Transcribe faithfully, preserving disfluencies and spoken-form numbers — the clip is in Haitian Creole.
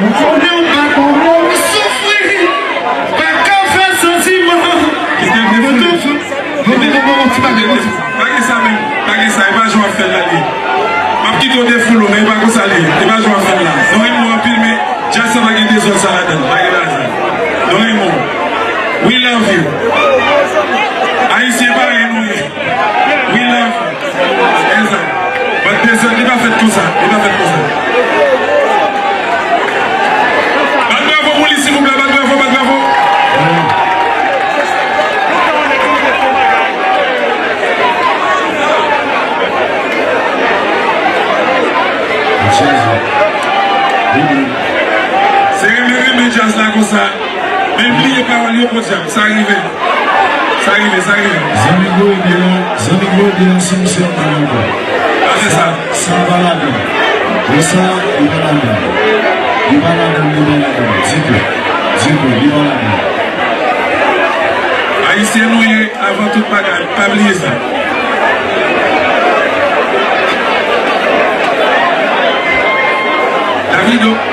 Ou konnen w pa konnen w soufri, pa ka fè santiman. Kite l defoule. Kite l defoule. Pa gen sa menm. Pa gen sa. E pa jan w ap fè l la li ye. M ap kite w defoule w, men e pa konsa li ye. E pa jan w ap fè l la. Nou renmen w anpil, men djaz sa pa gen dezòd sa ladan l. Pa gen ladan l. Nou renmen w. We love you. Ayisyen parèy nou ye. We love you. Exact. Bat dezòd, li pa fèt konsa. Li pa fèt konsa. Bat bravo pou li, silvouplè. Bat bravo, bat bravo. Se renmen, renmen djaz la konsa. Men bliye pawòl yo, podyab. Sa rive. Sa rive, sa rive. Zanmi Gwo Ede a, zanmi Gwo Ede a, se misye m pale ankò. Pa fè sa. Sa pa ladan. Konsa, li pa ladan. Li pa ladan, li pa ladan. Ditou. Ditou, li pa ladan. Ayisyen nou ye avan tout bagay. Pa bliye sa. Davido.